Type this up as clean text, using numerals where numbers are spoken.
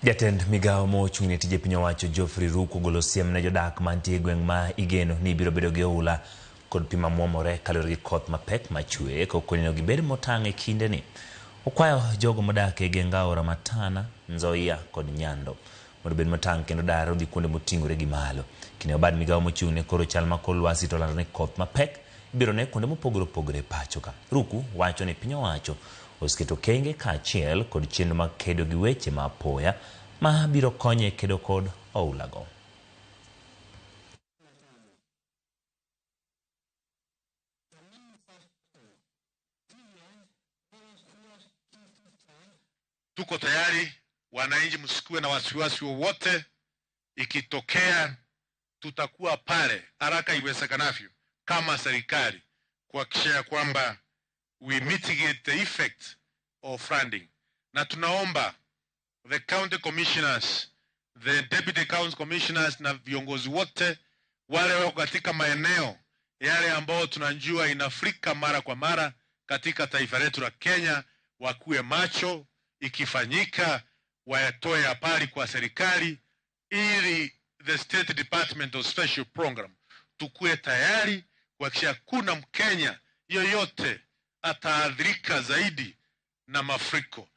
Jatend migawo mochung' ne tije piny owacho Geoffrey Ruku ogolo siem ne jodak mantie e gweng' ma igeno ni biro bedo gi oula kod pi mamuomore kaluwore gi koth mapek machwe kokonyo gibed motang' e kindeni. Okwayo jogo modak e geng aora ma Tana, Nzoia kod Nyando mondo obed motang' kendo dar odhi kuonde moting'ore gi malo. Kine obad migawo mochung' ne koro chal ma kor lwasi to olando ni koth mapek ibiro ne kuonde mopogore opogore e pacho ka. Ruku wacho ni piny owacho oseketo okenge kaachiel kod chenro mag kedo gi weche ma apoya ma biro konyo e kedo kod oulago. Tuko tayari, wananchi, msikuwe na wasiwasi wowote. Ikitokea tutakuwa pale haraka iwezekanavyo kama serikali kuhakikisha ya kwamba we mitigate the effect of flooding, na tunaomba the county commissioners, the deputy county commissioners na viongozi wote wale wako katika maeneo yale ambao tunajua inafurika mara kwa mara katika taifa letu la Kenya, wakuwe macho, ikifanyika wayatoe habari kwa serikali ili the State Department of Special Program tukuwe tayari kuhakikisha kuna Mkenya yoyote ataathirika zaidi na mafuriko.